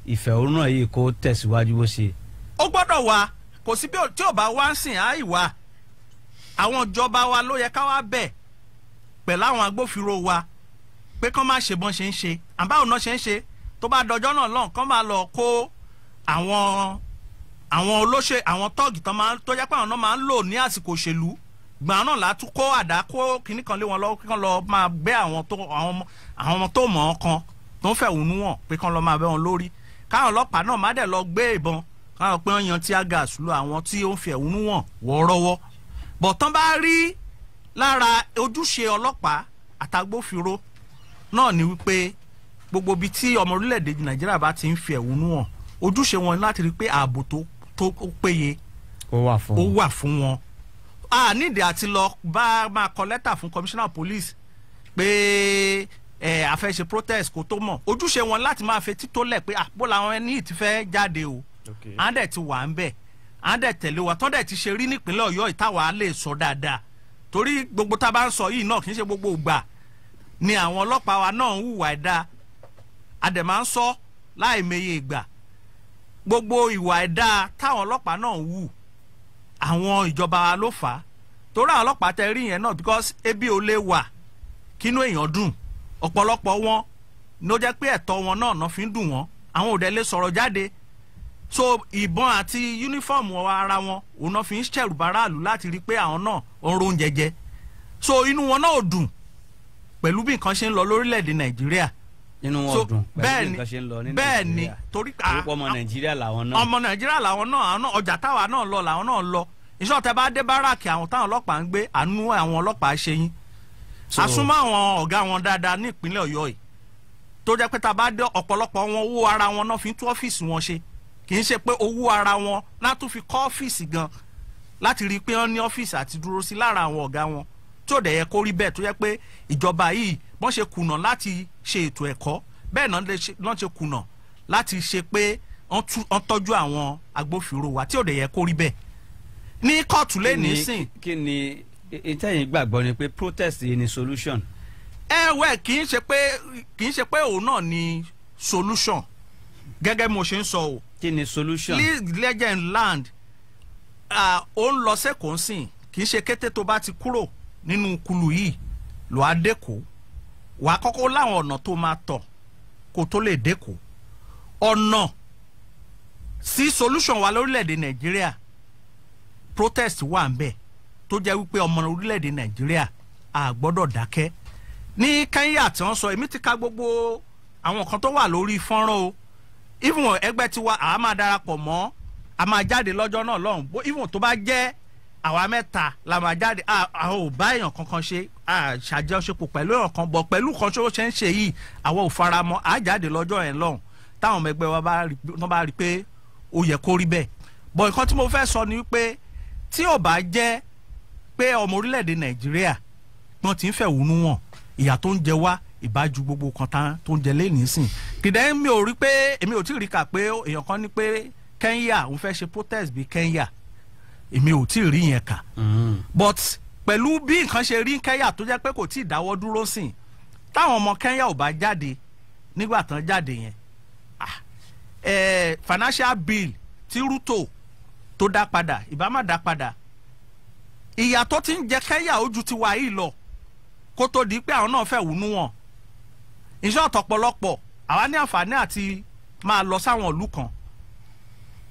Ìfẹ̀hónúhàn yìí kó tẹ̀síwájú bó ṣe. Ó gbọ́dọ̀ wà. Kò sí bí tí ò bá wá ń sìn á ìwà àwọn ìjọba wa ló yẹ ká wá bẹ̀ pẹ̀lú àwọn agbófinró wa pé kán má ṣe bọ́n ṣe ń ṣe, àbáwọn náà ṣe ń ṣe. Tó bá dọjọ́ náà lọ́n, kán máa lọ kó àwọn olóṣè, àwọn tọ́ọ̀gì tó máa tó jẹ́ pé àwọn náà máa ń lò ní àsìkò òṣèlú gbọ̀n náà látún kó àdá, kó kinní kan lé wọn lọ́wọ́, kí wọ́n lọ máa gbé àwọn ọmọ tó mọ̀ ọ́n kan tó ń fẹ̀hónú hàn, pé kán lọ máa bẹ́ wọn lórí, káwọn ọlọ́pàá náà má dẹ̀ lọ gbé ìbọn, káwọn pé wọ́n yan tear gas lu àwọn tí ó ń fi ẹ̀hónú hàn wọ́ọ́rọ́wọ́. Bọ̀ tán bá rí lára ojúṣe ọlọ́pàá àtàgbófinró náà ni wípé gbogbo ibi tí ọmọ orílẹ̀-èdè Nàìjíríà bá ti ń fi ẹ̀hónú hàn, ojúṣe wọn ni láti rí pé ààbò tó péye ó wà fún ó wọn. Wà fún wọn. A nídìí àti lọ bá máa kọ lẹ́tà fún commissioner of police pé ẹ a fẹ́ ṣe protest kó tó mọ̀. Ojúṣe wọn láti máa fetí tó lẹ̀ pé àpò làwọn ẹni yìí ti fẹ́ jáde o. À ń dẹ̀ ti wà ń bẹ̀, à ń dẹ̀ tẹ̀lé wa, tọ́ dẹ̀ ti ṣe rí nípínlẹ̀ Ọ̀yọ́ ìtawà lè sọ dáadáa, torí gbogbo tá a bá ń sọ yìí náà, kì í ṣe gbogbo ìgbà ni àwọn ọlọ́pàá wa náà ń hùwà ẹ̀dá. A dẹ̀ máa ń sọ láìmeye ìgbà, gbogbo ìwà ẹ̀dá táwọn ọlọ́pàá náà ń hù, àwọn ìjọba wa ló fà á, torí àwọn ọlọ́pàá tẹ rí yẹn náà, because ebi ò lè wà kínú èèyàn dùn. Ọ̀pọ̀lọpọ̀ wọn ló jẹ́ pé ẹ̀tọ́ wọn náà náà fi ń dùn wọ́n, àwọn ò dẹ̀ lè sọ̀rọ̀ jáde. So ìbọn àti yúnífọ̀mù ara wọn, òun náà fi ń ṣẹ̀rù báráàlú láti rí i pé àwọn náà ń ro oúnjẹ jẹ. So inú wọn náà ò dùn pẹ̀lú bí nǹkan ṣe ń lọ lórílẹ̀‐èdè Nàìjíríà. Nínú wọn So, dùn pẹ̀lú bẹ́ẹ̀ bí ni, nǹkan ṣe ń lọ ní bẹ́ẹ̀ ni. Nàìjíríà. Torí Torí pé ọmọ Nàìjíríà làwọn náà. Ọmọ Nàìjíríà làwọn náà. Àwọn náà, ọjà táwa náà lọ làwọn náà lọ. Iṣẹ́ ọ̀tẹ̀ bá dé báràkì àwọn táwọn ọlọ́pàá ń gbé, àánú àwọn ọlọ́pàá ṣe yín. Àsúnmọ́ àwọn ọ̀gá wọn dáadáa ní ìpínlẹ̀ Ọ̀yọ́ yìí, tó jẹ́ pé tá a bá dé, ọ̀pọ̀lọpọ̀ wọn, owó ara wọn náà fi ń tún ọ́fíìsì wọn ṣe. Kì í ṣe pé owó ara wọn látún fi kọ́ ọ́fíìsì gan, láti rí i pé wọ́n ní ọ́fíìsì àti dúró sí lára àwọn ọ̀gá wọn, tí ò dẹ̀ yẹ kó rí bẹ́ẹ̀, tó jẹ́ pé ìjọba yìí, bọ́n ṣe kùnà láti ṣe ètò ẹ̀kọ́, bẹ́ẹ̀ náà náà ṣe kùnà láti ṣe pé wọ́n tọ́jú àwọn agbófinró wa, tí ò dẹ̀ yẹ kó rí bẹ́ẹ̀ ní kóòtù lé nísìn. Kí ni ìtẹ̀yìn gbàgbọ́ ni pé protest yìí ni solution? Ẹ wẹ́, kì í ṣe pé òun náà ni solution, gẹ́gẹ́ bí mo ṣe ń sọ o. Kí ni solution? Legend land, ó ń lọ sẹ́kọ̀ọ́ sìn. Kì í ṣe kété tó bá ti kúrò nínú kulu yìí lọ́ á dẹ́kọ̀ọ́. Wàá kọ́kọ́ láwọn ọ̀nà tó máa tọ̀ kó tó lè dẹ́kọ̀ọ́. Ọ̀nà sí solution wa lórílẹ̀‐èdè Nàìjíríà, protest wà ń bẹ̀, tó jẹ́ wípé ọmọ orílẹ̀‐èdè Nàìjíríà a gbọ́dọ̀ dákẹ́. Ní Kenya tí wọ́n sọ, èmi ti ka gbogbo àwọn kan tó wà lórí fọ́nrán o. Even ẹgbẹ́ tiwa, àá máa darapọ̀ mọ́, a máa jáde lọ́jọ́ náà lọ́hùn bó. Even tó bá jẹ́ àwa mẹ́ta la máa jáde, a ò bá èèyàn kankan ṣe, a ṣàjọṣepọ̀ pẹ̀lú èèyàn kan bọ̀ pẹ̀lú kan tó ṣe ń ṣe yìí, àwa ò fara mọ́. A jáde lọ́jọ́ yẹn lọ́hùn táwọn ọmọ ẹgbẹ́ wa bá rí, tán bá rí pé ó yẹ kó rí bẹ́ẹ̀. Bọ̀ nǹkan tí mo fẹ́ sọ ni wípé tí ò bá jẹ́ pé ọmọ orílẹ̀-èdè Nàìjíríà wọ́n ti ń fẹ̀hónú wọn, ìyà tó ń jẹ wá ìbájú gbogbo kan tán tó ń jẹ lẹ́nìí sìn kìdẹ́. Mi ò rí pé, èmi ò tí ì rí kà pé èèyàn kan ní pé Kenya òun fẹ́ ṣe protest bí Kenya. Èmi ò tí ì rí yẹn kà. But pẹ̀lú bí nǹkan ṣe rí Kenya, tó jẹ́ pé kò tí ì dáwọ́ dúró sìn, táwọn ọmọ Kenya ò bá jáde nígbà tán jáde yẹn, financial bill tí Ruto tó dá padà, ìbá má dá padà. Ìyà tó ti ń jẹ Kenya ó ju tiwa yìí lọ kó tó di pé àwọn náà fẹ́ wúnú wọn. Iṣẹ́ ọ̀tọ̀pọ̀lọpọ̀ àwa ní àǹfààní àti máa lọ sáwọn ìlú kan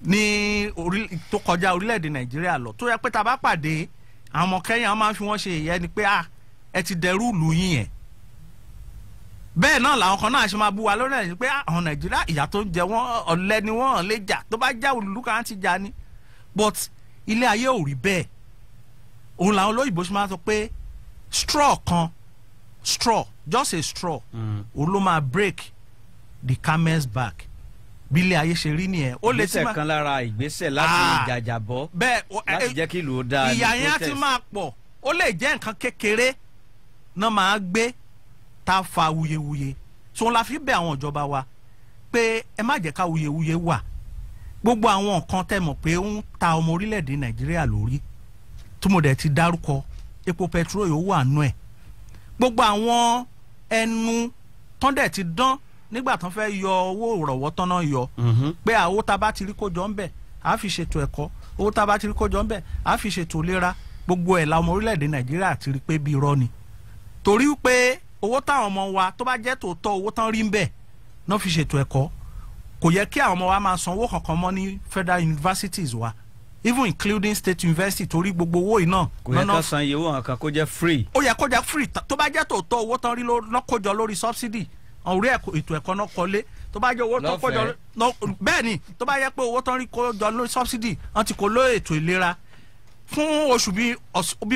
ní orí tó kọjá orílẹ̀-èdè Nàìjíríà lọ, tó yẹ pé tá a bá pàdé àwọn ọmọ Kenya, wọ́n máa ń fi wọ́n ṣe ìyẹn ni pé, ah, ẹ ti dẹrú ìlú yín yẹn. Bẹ́ẹ̀ náà làwọn kan náà ṣe máa bú wa lórí ẹ̀ pé, ah, àwọn Nàìjíríà, ìyà tó ń jẹ wọ́n, ọ̀lẹ ni wọ́n lè jà, tó bá já ìlú kan á ti jà ni. But ilé ayé ò rí bẹ́ẹ̀. Òun làwọn olóyìnbó ṣe máa sọ pé straw kan, straw, just a straw, òun ló máa break the camel's back. Bí ilé ayé ṣe rí nìyẹn. Ó lè ti Ìgbésẹ̀ máa kan lára ìgbésẹ̀ láti jàjàbọ́ bẹ́ẹ̀ láti jẹ́ kí ìlú ó dáa ní ìyà yẹn á ti protest. máa pọ̀. Ó lè jẹ́ nǹkan kékeré náà máa gbé tá a fa wuyewuye. So la fi bẹ̀ àwọn ìjọba wa pé ẹ má jẹ́ ká wuyewuye wà. Gbogbo àwọn nǹkan tẹ́ mọ̀ pé ó ń ta ọmọ orílẹ̀-èdè Nàìjíríà lórí, tí mo dẹ̀ ti dárúkọ, epo petrol yóò wà nù ẹ̀, gbogbo àwọn ẹnu tán dẹ̀ ti dán. nígbà tán fẹ́ yọ owó ìrọ̀wọ́ tán náà yọ pé àwọn tá a bá ti rí kójọ ń bẹ̀ á fi ṣètò ẹ̀kọ́, owó tá a bá ti rí kójọ ń bẹ̀ á fi ṣètò ìlera, gbogbo ẹ̀ la ọmọ orílẹ̀-èdè Nàìjíríà ti rí pé bí irọ́ ni. Torí pé owó táwọn ọmọ wa tó bá jẹ́ tòótọ́ owó tán rí ń bẹ̀ náà fi ṣètò ẹ̀kọ́, kò yẹ kí àwọn ọmọ wa máa san owó kankan mọ́ ní federal universities wa, even including state university, torí gbogbo owó yìí náà Kò yẹ ká san iye owó kankan, kó jẹ́ free. Ó yẹ kó jẹ́ free. Tó bá jẹ́ tòótọ́ owó tán rí ló kójọ lórí subsidy orí ètò ẹ̀kọ́ náà kọ́lé, tó bá jẹ́ owó tó kójọ, bẹ́ẹ̀ ni, tó bá yẹ pé owó tán rí kójọ lórí subsidy wọ́n ti kó ló ètò ìlera fún oṣù bí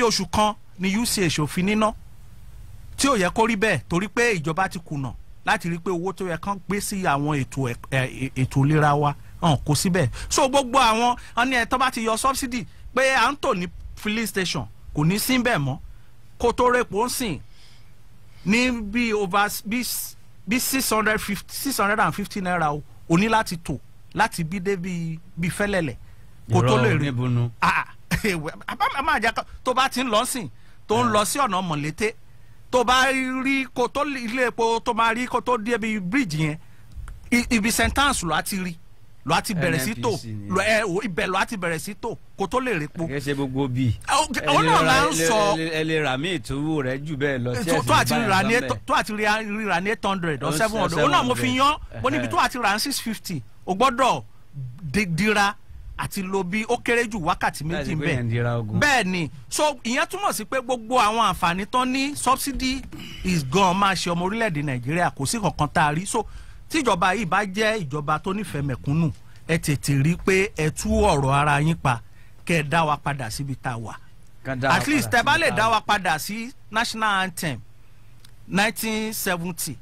oṣù kan ní UCH òfin níná, tí ò yẹ kó rí bẹ́ẹ̀, torí pé ìjọba ti kùnà láti rí pé owó tó yẹ kán gbé sí àwọn ètò ìlera wa hàn kó síbẹ̀. So gbogbo àwọn wọn ní ẹ tó bá ti yọ subsidy pé à ń tò ní filling station kò ní sí bẹ́ẹ̀ mọ́, kó tó rèpò ń sìn ní bí over bí ₦650 o ní láti tò láti bí dé bí Fẹ́lẹ́lẹ̀ kó tó lè rí. Tó bá ti ń lọ sìn tó ń lọ sí ọ̀nà Mọ̀lété, tó bá rí kó tó ilé epo tó máa rí kó tó dé bí bíríìjì yẹn, ibi sentence ló á ti rí, ló á ti bẹ̀rẹ̀ sí tò, ibẹ̀ ló á ti bẹ̀rẹ̀ sí tò kó tó lè repo. Kì í ṣe gbogbo bíi. Ó náà là ń sọ. Ẹ lè rà míì tó rẹ̀ jù bẹ́ẹ̀ lọ. Tó àti rà ní 800 or 700, ó náà mo fi yan mo níbi tó àti rà ní 650, o gbọ́dọ̀ dira àti lo bí ó kéré jù wákàtí méjì bẹ́ẹ̀ bẹ́ẹ̀ ni. So ìyẹn túmọ̀ sí pé gbogbo àwọn àǹfààní tán ní subsidy is gone máa ṣe ọmọ orílẹ̀-èdè Nàìjíríà, kò sí kankan tá a rí. So tíjọba yìí bá jẹ́ ìjọba tó nífẹ̀ẹ́ mẹ̀kúnnù, ẹ tètè rí pé ẹ tú ọ̀rọ̀ ara yín pa kẹ́ ẹ dá wa padà síbi tá a wà. At least tẹ́ bá lè dá wa padà sí national anthem 1970,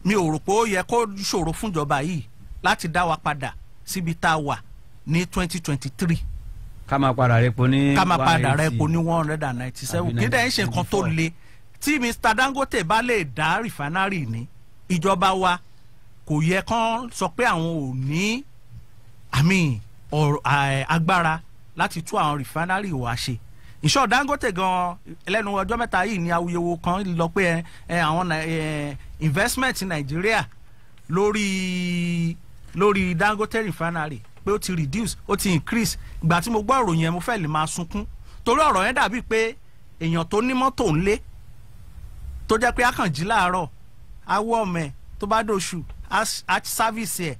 mi ò rò pé ó yẹ kó ṣòro fúnjọba yìí láti dá wa padà síbi tá a wà ní 2023. Ká máa padà rẹpo ní ká máa padà rẹpo ní 197. Kí dẹ́ ń ṣe nǹkan tó le tí Mr. Dangote bá lè dá rìfánárì ní ìjọba wa, kò yẹ kán sọ pé àwọn ò ní àmì agbára láti tú àwọn rìfánárì wa ṣe. Ìṣọ́ Dangote gan lẹ́nu ọjọ́ mẹ́ta yìí ní awuyewo kan lọ pé àwọn investment Nàìjíríà lórí Dangote refinery pé ó ti reduce, ó ti increase. Ìgbà tí mo gbọ́ ìròyìn yẹn mo fẹ́ lè máa sunkún, torí ọ̀rọ̀ yẹn dàbí pé èèyàn tó ní mọ́tò ńlé tó jẹ́ pé a kàn jí láàárọ̀ á wọ́ ọmọ ẹ̀, tó bá dòṣù á sáfìsì ẹ̀,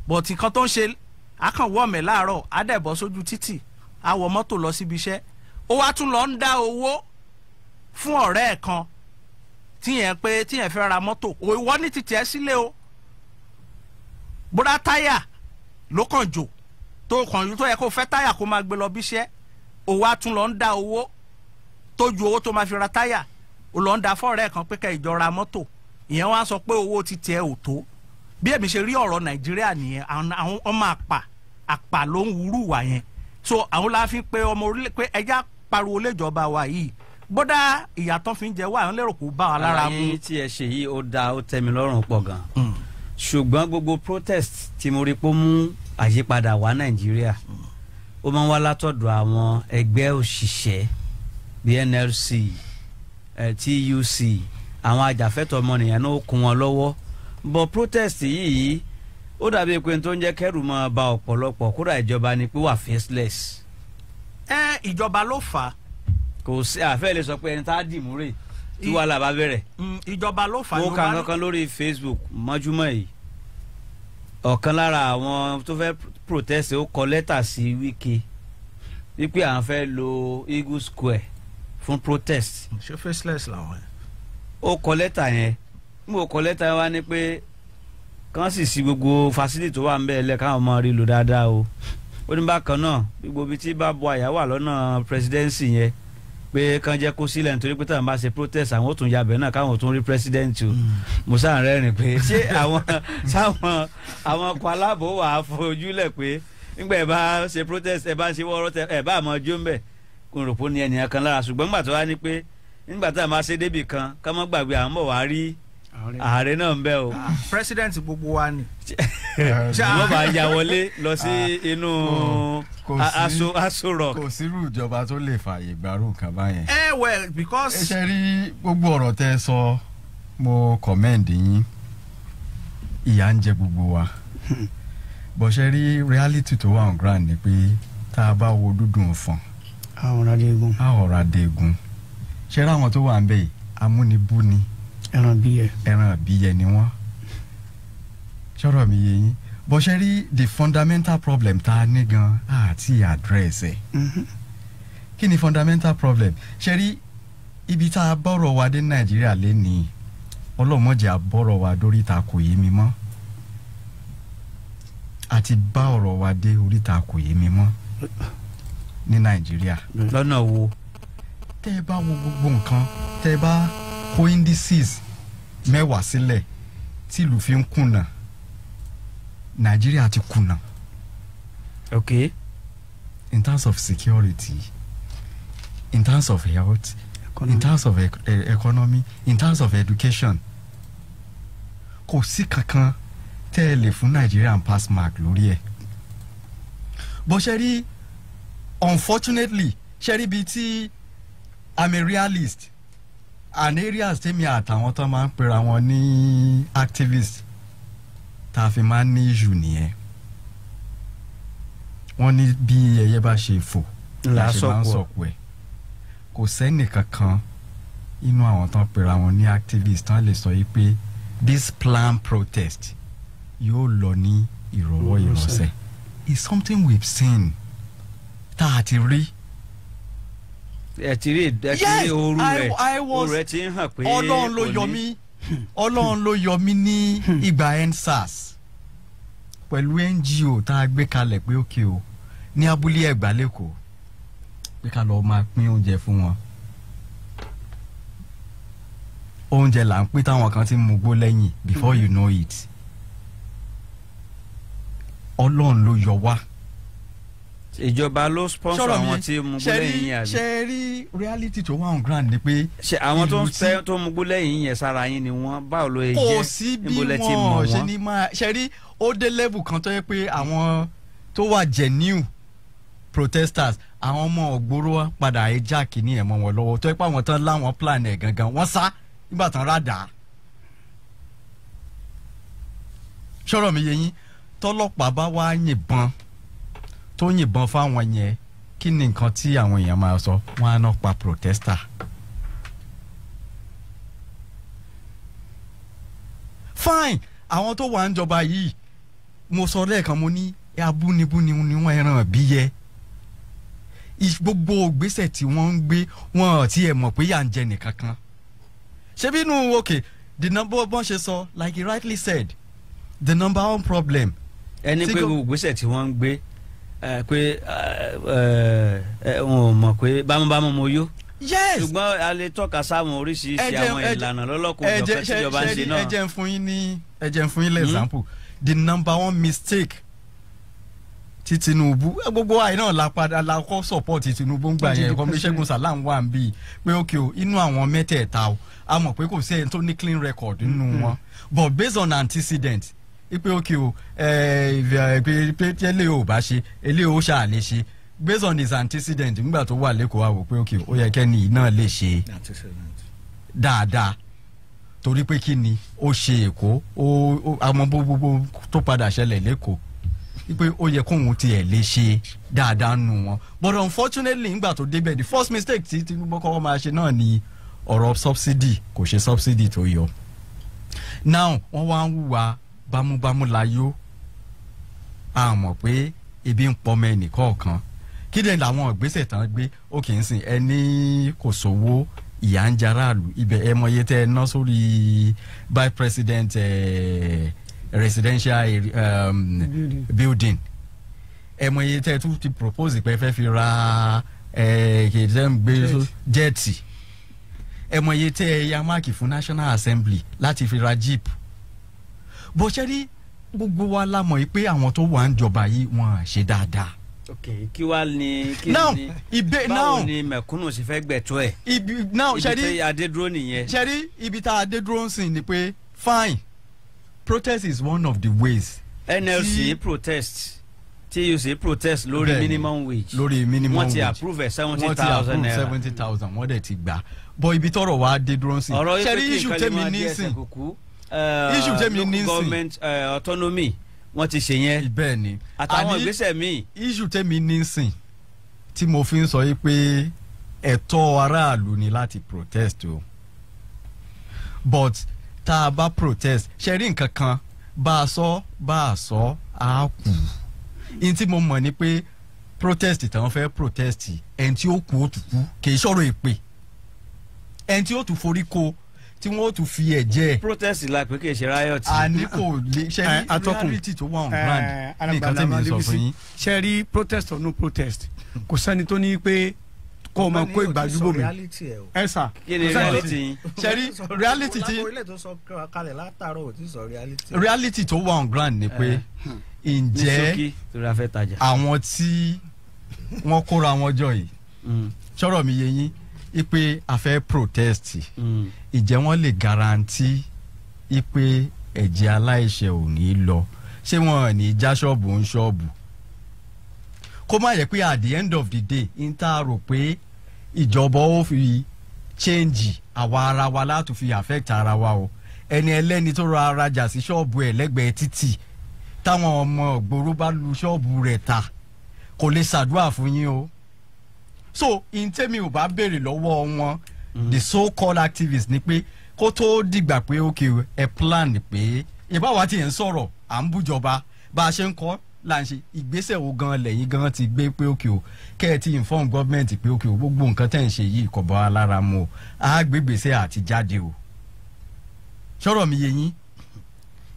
but nǹkan tó ń ṣe a kàn wọ́ ọmọ ẹ̀ láàárọ̀ á dẹ̀ bọ́ sójú títì á wọ mọ́tò lọ síbi iṣẹ́, ó wá tún lọ ń dá owó fún ọ̀rẹ́ ẹ̀ kan tíyẹn pé tíyẹn fẹ́ ra mọ́tò, ìwọ ní títì ẹ sílé o, bóra táyà ló kàn jò tó kàn tó yẹ kó fẹ́ táyà kó máa gbé lọ bí iṣẹ́, ó wá tún lọ ń dá owó tó ju owó tó máa fi ra táyà, ó lọ ń da fọ́ọ̀rẹ́ kan pé kẹ́ ìjọ ra mọ́tò, ìyẹn wá sọ pé owó títì ẹ ò tó. Bí èmi ṣe rí ọ̀rọ̀ Nàìjíríà nìyẹn, àwọn ọmọ àpà ló ń wúrú wà yẹn. So àwọn la fi pé ọmọ orílẹ̀ pé ẹja pariwo léjọba wa yìí, bódà ìyàtọ̀ fi ń jẹ wá àwọn lérò kó bá wa lára mu. Àlàyé tí ẹ ṣe yìí ó dáa, ó tẹ́ mi lọ́rùn pọ̀ gan. Ṣùgbọ́n gbogbo protest tí mo rí pé ó mú àyípadà wá Nàìjíríà, ó máa ń wá látọ̀dọ̀ àwọn ẹgbẹ́ òṣìṣẹ́ bíi NLC, TUC, àwọn ajàfẹ́tọ̀ọ́ ọmọnìyàn náà ó kún wọn lọ́wọ́. But protest yìí ó dàbí pé tó ń jẹ́ kẹ́rù máa ba ọ̀pọ̀lọpọ̀, kódà ìjọba ni pé wà faceless. Ẹ ìjọba ló fà á. Kò sí àfẹ́ lè sọ pé ẹni tá a dì mú rè tí wàhálà bá bẹ̀rẹ̀. Ìjọba ló fà á. Mo kà kankan lórí Facebook mọ́júmọ́ yìí, ọ̀kan lára àwọn tó fẹ́ protest ó kọ lẹ́tà sí Wike wípé à ń fẹ́ lo Eagle Square fún protest. Ṣé faceless làwọn yẹn? Ó kọ lẹ́tà yẹn, mo kọ lẹ́tà yẹn wá ní pé kàn sì sí gbogbo facility tó wà ń bẹ́ẹ̀ lẹ̀ káwọn máa rí lò dáadáa o. Ó ní bákan náà gbogbo ibi tí bá bo àyà wà lọ́nà presidency yẹn pé kàn jẹ́ kó sílẹ̀ nítorí pé táwọn bá ṣe protest àwọn ò tún yabẹ̀ náà káwọn ò tún rí president o. Mo sáà rẹ́rìn pé ṣé àwọn sáwọn àwọn ọkọ̀ aláàbò wà á fojúlẹ̀ pé nígbà ẹ bá ṣe protest ẹ bá ṣe wọ́ọ́rọ́ tẹ ẹ bá àmọ́ jó ń bẹ̀ kò rò pé ó ní ẹnìyàn kan lára. Ṣùgbọ́n nígbà tó wá ní pé nígbà táwọn bá ṣe débì kan ká má gbàgbé à ń bọ̀ wá rí ààrẹ náà ń bẹ o. President gbogbo wa ni. Wọ́n bá ya wọlé lọ sí inú Aso Rock. Kò sírú ìjọba tó lè fààyè gbárù nǹkan báyẹn. Ẹ well because. Ẹ ṣe rí gbogbo ọ̀rọ̀ tẹ́ ẹ sọ, mo commend yín. Ìyà ń jẹ gbogbo wa. Bó ṣe rí reality tó wà on ground ni pé tá a bá wo dúdú ọ̀fọ̀n, àwọn adégun. Àwọ̀rọ̀ adégun. Ṣé ráwọn tó wà ń bẹ̀ yìí, amúnibúni, ẹran bíyẹ. Ẹran àbíyẹ ni wọ́n. Ṣọ́rọ̀ mi yé yín? Bó ṣe rí, the fundamental problem tá a ní gan àti address ẹ̀. Kí ni fundamental problem? Ṣe rí ibi tá a bọ́rọ̀ wa dé Nàìjíríà lénìí, ọlọ́mọdé àbọ̀rọ̀ wa dóríta kò yé mi mọ́. Àti bá ọ̀rọ̀ wa dé oríta kò yé mi mọ́ ní Nàìjíríà. Lọ́nà wo? Tẹ́ ẹ bá wo gbogbo nǹkan, tẹ́ ẹ bá kó indices 10 sílẹ̀ tìlú fi ń kùnà, Nàìjíríà ti kùnà. In terms of security, in terms of health, in terms of economy, in terms of education, kò sí kankan tẹ́ ẹ lè fún Nigerian pass mark lórí ẹ̀. Bó ṣe rí, unfortunately, ṣe rí bíi tí I'm a realist and areas tèmi àtàwọn tó máa ń pera wọn ní activist tá a fi máa ń ní issue nìyẹn. Wọ́n ní bí ẹyẹ bá ṣe fò la ṣe máa ń sọ̀kò ẹ̀. Kò sẹ́nì kankan inú àwọn tó ń pera wọn ní activist tán lè sọ yìí pé this plan protest yóò lọ ní ìrọ̀wọ́ ìrọ̀sẹ̀. It's something we've seen, tá a ti rí. Ẹ ti rí ooru rẹ̀, ooru rẹ̀ ti ń hàn pé. Ọlọ́run ló yọ mí, Ọlọ́run ló yọ mí ní ìgbà EndSARS pẹ̀lú NGO tá a gbé kalẹ̀ pé òkè o ní abúlé Ẹ̀gbá lẹ́kọ̀ọ́ pé ká lọ́ọ́ máa pín oúnjẹ fún wọn. Oúnjẹ là ń pín táwọn kan ti ń mugbó lẹ́yìn. Before you know it, Ọlọ́run ló yọ wá. Ìjọba ló sponsor àwọn tí mugbó lẹ́yìn yẹn àbí? Ṣe rí reality tó wà on ground ni pé. Ṣe àwọn tó ń tẹ tó mugbó lẹ́yìn yẹn sára yín ni wọ́n? Báwo ló yẹ jẹ́? Kò sí bí wọ́n ṣe ní máa ṣe rí. Ó dé level kan tó yẹ pé àwọn tó wà genuine protesters, àwọn ọmọ ògbóró padà ẹ jáàkì ní ẹ̀mọ́ wọn lọ́wọ́, tó yẹ pé àwọn tán láwọn plan ẹ̀ gangan, wọ́n sá nígbà tán rádàá. Ṣọ́rọ̀ mi yé yín? Tọ́lọ́pàá bá wá yìnbọn tó yìnbọn fáwọn yẹn, kí ni nǹkan tí àwọn èèyàn máa sọ? Wọ́n á náà pa protester. Fine, àwọn tó wà ń jọba yìí, mo sọ lẹ́ẹ̀kan, mo ní abúnibúni ni wọ́n, ẹran bí yẹ. Gbogbo ìgbésẹ̀ tí wọ́n ń gbé, wọn ò tiẹ̀ mọ̀ pé yà ń jẹ nìkan kan. Ṣé bínú? Okay, the number bọ́n ṣe sọ, like he rightly said, the number one problem. Ẹni pé gbogbo ìgbésẹ̀ tí wọ́n ń gbé pé wọn ò mọ̀ pé bámúbámú mo yó. Yes. Ṣùgbọ́n a lè tọ́ka sáwọn oríṣiríṣi àwọn ìlànà lọ́lọ́kùnrin ọ̀fẹ́ tíjọba ń ṣe náà. Ẹ jẹ́ ń fún yín lẹ́ example, the number one mistake tí Tinubu, gbogbo àyè náà la padà la kọ́ support Tinubu ń gbà yẹn. Kọ́mi Ṣẹ́gun Salam wà ń bí pé ok o, inú àwọn mẹ́tẹ̀ẹ̀ta o, a mọ̀ pé kò sí ẹni tó ní clean record nínú wọn, but based on antecedent pé ok o, pé eléyìí ò bá ṣe, eléyìí ó ṣáà lè ṣe based on his antecedent nígbà tó wà lẹ́kọ̀ọ́, àwò pé ok, ó yẹ kẹ́ni náà lè ṣe dáadáa, torí pé kí ni ó ṣe Èkó, ó àwọn gbogbo tó padà ṣẹlẹ̀ lẹ́kọ̀ọ́, wípé ó yẹ kóun tiẹ̀ lè ṣe dáadáa nù wọn. But unfortunately, nígbà tó débẹ̀, the first mistake tí Tinubu kọ́kọ́ máa ṣe náà ni ọ̀rọ̀ subsidy. Kò ṣe subsidy tó yọ. Now wọ́n wá ń hùwà bámúbámú láyó, a mọ̀ pé ebi ń pọmọ ẹnì kọ̀ọ̀kan. Kí dẹ̀ làwọn ìgbésẹ̀ tán gbé? Ó kì í sìn ẹni kò sówó, ìyà ń jaráàlú ibẹ̀. Ẹ mọye tẹ́ ẹ ná sórí by president residential building, ẹ mọye tẹ́ ẹ tún ti propose pé ẹ fẹ́ fi ra kì í tẹ́ ń gbé jet, ẹ mọye tẹ́ ẹ ya máàkì fún National Assembly láti fi ra jeep. Bó ṣe rí, gbogbo wa la mọ̀ yìí pé àwọn tó wà ń jọba yìí, wọ́n á ṣe dáadáa. Ok, kí wàá ní kí ni báwo ni mẹ̀kúnnù sì fẹ́ gbẹ̀tọ́ ẹ̀? Ibi now ṣe Ibi rí tí adé dúró nìyẹn. Ṣe rí ibi tá a dé dúró ń sìn ni pé fine, protest is one of the ways. NLC protest, TUC protest lórí minimum wage. Lórí minimum Wọ́n ti wage. approve ẹ̀ 70 Wọ́n ti thousand approve naira. 70,000, wọ́n dẹ̀ ti gbà, bọ́ ibi tọ́rọ̀ wa dé dúró ń sìn. Ọ̀rọ̀ yìí Ṣe pé rí kí issue nǹkan lè tèmi máa ní dé ẹsẹ̀ sìn kúkú. Issue tẹ́mi ní sìn. Government autonomy wọ́n ti ṣe yẹn. Bẹ́ẹ̀ ni. Àtàwọn ìgbésẹ̀ míì. Issue tẹ́mi ní sìn tí mo fi ń sọ yìí pé ẹ̀tọ́ aráàlú ni láti protest o, but tá a bá protest, ṣe rí nǹkan kan bá a sọ bá a sọ á kù. N tí mo mọ̀ ni pé protest táwọn fẹ́ protest, ẹni tí ó kú ó tún kú, kì í ṣọ̀rọ̀ èpè, ẹni tí ó tún forí ko tí wọ́n ó tún fi ẹ̀jẹ̀. Protest la pé kì í ṣe riot. Àní kò lè ṣe ní reality tó wà on ground ní nǹkan tí mi sọ fún yín. Ṣe rí, protest or no protest, kò sẹ́ni tó ní pé kó o máa kó ìgbàdúgbò mi ẹ sà. Kí ni reality yín? Ṣe rí reality tí reality tó wà on ground ni pé ǹjẹ́ àwọn tí wọ́n kóra wọn jọ yìí, sọ̀rọ̀ mi yé yín ipe a fẹ́ protest, ìjẹ́ wọ́n lè guarantee ipe ẹ̀jẹ̀ aláìṣẹ̀ ò ní lọ? Ṣé wọn ò ní já ṣọ́ọ̀bù ń ṣọ́ọ̀bù? Kó má yẹ pé at the end of the day n ta rò pé ìjọba ó fi change, àwa ara wa láti fi affect ara wa o. Ẹni ẹlẹ́ni tó ra arajà sí ṣọ́ọ̀bù ẹ̀ lẹ́gbẹ̀ẹ́ títì, táwọn ọmọ ògbóró bá lu ṣọ́ọ̀bù rẹ̀ ta, kò lè ṣàdúrà fún yín o. So in tẹ́mi ò bá béèrè lọ́wọ́ wọn, the so called activists, ni pé kó tó dìgbà pé ok, ẹ plan pé ìbáwá tí yẹn ń sọ̀rọ̀ à ń bújọba bá a ṣe ń kọ́ là ń ṣe, ìgbésẹ̀ wo gan lẹ́yìn gan ti gbé pé ok o, kẹ́ ẹ ti inform government pé ok o, gbogbo nǹkan tẹ̀ ń ṣe yìí kò bá wa lára mu o, á gbégbèsè àti jáde o? Sọ̀rọ̀ mi yé yín?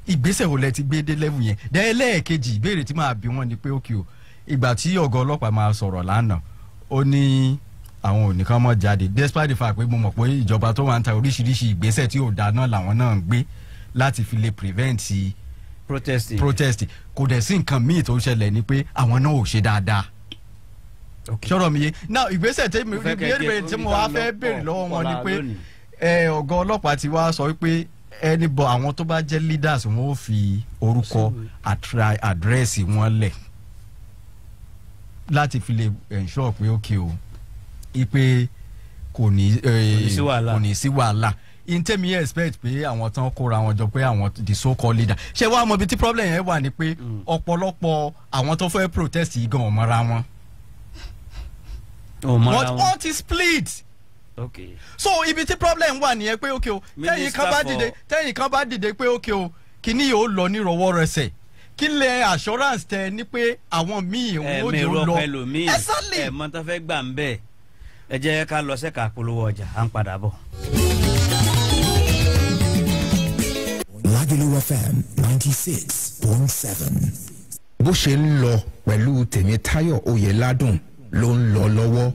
Ìgbésẹ̀ wo lẹ ti gbé dé level yẹn? Dẹ́ ẹlẹ́ẹ̀kejì, ìbéèrè tí máa bí wọ́n ni pé ok o, ìgbà tí ọ̀gá ọlọ́pàá máa sọ̀rọ̀ lánàá, ó ní àwọn ò ní kán mọ́ jáde, despite the fact pé mo mọ̀ pé ìjọba tó wà ń ta, oríṣiríṣi ìgbésẹ̀ tí ò dáa náà làwọn náà ń gbé láti fi lè prevent protest. Protest. Kò dẹ̀ sí nǹkan míì tó ń ṣẹlẹ̀ ni pé àwọn náà ò ṣe dáadáa. Sọ̀rọ̀ mi yé? Now, ìgbésẹ̀ tí ìbéèrè tí mo wá fẹ́ béèrè lọ́wọ́ wọn ni pé ọ̀gá ọlọ́pàá ti wá sọ pé ẹni bọ àwọn tó bá jẹ́ leaders, wọn ò fi orúkọ àdírẹ́sì wọn lẹ̀ láti fi lè ensure pé ok o, ipe kò ní kò ní sí wàhálà. In tẹ́mi expect pé àwọn tán kóra wọn jọ pé àwọn the so called leader, ṣé wàá mọ ibi tí problem yẹn wà ni pé ọ̀pọ̀lọpọ̀ àwọn tó fẹ́ protest yìí gan ò mọra wọn. Wọ́n ti split. So ibi tí problem wà nìyẹn pé ok o, tẹ́yìn kan bá dìde pé ok o, kíní yóò lọ nírọwọ́rọsẹ̀, kí lẹ assurance tẹ ní pé àwọn míì ò ní lọ? Exactly. Ẹ mọ tó fẹ́ gbà ń bẹ̀. Ẹ jẹ́ ká lọ sẹ́ka polówó ọjà, à ń padà bọ̀. Lagelu FM 96.7. Bó ṣe ń lọ pẹ̀lú Tèmítáyọ̀ Oyèládùn ló ń lọ lọ́wọ́.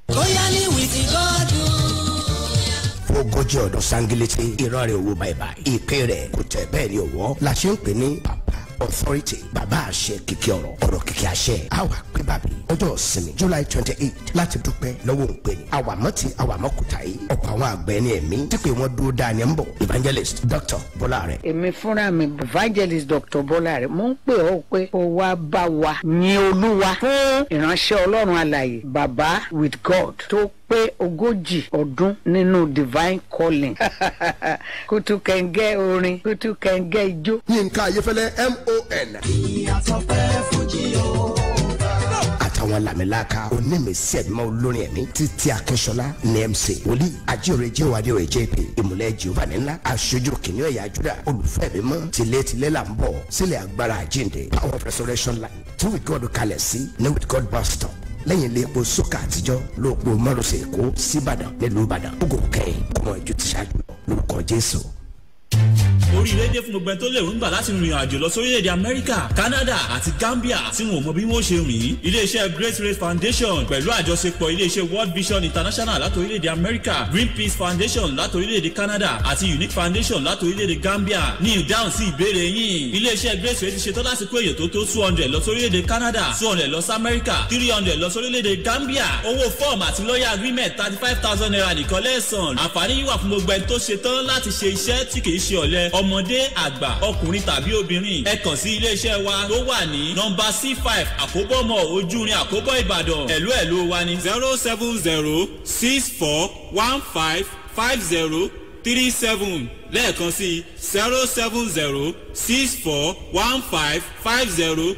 Ó yá ní wìtí gọ́dùn. Ogójì ọdún sangilete, ìran rẹ̀ owó báyìí, ìpín rẹ̀ kò tẹ̀ bẹ́ẹ̀ ni òwò la ṣe ń pè ní Papa Authority, bàbá àṣẹ, kìkì ọ̀rọ̀, ọ̀rọ̀ kìkì àṣẹ. Àwa pé bàbí ọjọ́ ìsinmi July 28 láti dúpẹ́ lọ́wọ́ òǹpẹ̀ ni àwàmọ́ ti àwàmọ́kùtà yìí. Ọ̀pọ̀ àwọn àgbẹ̀ ní ẹ̀mí tí pé wọ́n dúró dáa ní ń bọ̀, Evangelist Dr. Bọ́lá rẹ̀. Èmi fúnra mi, Evangelist Dr. Bọ́lá rẹ̀, mo ń pè ọ́ pé kó wá bá wa ní Olúwa fún ìránṣẹ́ Ọlọ́run alààyè Bàbá with God tó pé 40 ọdún nínú divine calling. Kùtù kẹ̀ǹgẹ́ orin, kùtù kẹ̀ǹgẹ́ ijó. Yínká Ayéfẹ́lẹ́ MON. Ìyàtọ̀ fújì o. Àtàwọn làmìlaka onímísí ẹ̀dùnmọ́ olórin ẹ̀mí, Títí Akínṣọlá ní MC, wòlíì ajíire jíwádìí JP, ìmùlẹ̀ Jehovah ńlá, aṣojú kìnìún ẹ̀yà Juda, olùfẹ́ mi mọ́ tilétilé là ń bọ̀ sílẹ̀ agbára àjíǹde, Power of Resurrection Line tí With God kalẹ̀ sí ní With God bus stop, lẹ́yìn ilé epo sókà àtijọ́ lóòpọ̀ márosẹ̀ Èkó síbàdàn nílùú Ìbàdàn. Ogo kẹ́yìn kọ́mọ ìjọ ti ṣáájú lọ lórúkọ Jésù. Oríire dé fún gbogbo ẹni tó lè rúngbà láti rìnrìn àjò lọ sórílẹ̀-èdè Amẹ́ríkà, Canada àti Gambia tí wọn ò mọ bí wọ́n ṣe rìn. Iléeṣẹ́ Great Race Foundation pẹ̀lú àjọṣepọ̀ iléeṣẹ́ World Vision International láti orílẹ̀-èdè Amẹ́ríkà, Greenpeace Foundation láti orílẹ̀-èdè Canada àti Unique Foundation láti orílẹ̀-èdè Gambia ní ìdáhùn sí ìbéèrè yín. Iléeṣẹ́ Great Race ti ṣetán láti kó èyàn tó tó 200 lọ sórílẹ̀-èdè Canada, 200 lọ sí Amẹ́ríkà, 300 lọ sórílẹ̀-èdè Gambia. Owó fọ́ọ̀mù àti lọ́yà agreement, 35,000 naira nìkan lẹ́sàn. Àǹfààní yìí wà fún gbogbo ẹni tó ṣetán láti ṣe iṣẹ́ tí kì í ṣe ọ̀lẹ. Ọmọ Ọmọdé, àgbà, ọkùnrin tàbí obìnrin, ẹ kàn sí iléeṣẹ́ wa tó wà ní nọ́mbà C5, Àkóbọ̀mọ̀, Ojúrin, Àkóbọ̀, Ìbàdàn. Ẹ̀lú ẹ̀lú wa ní 07064155037, lẹ́ẹ̀kan sí 070641550.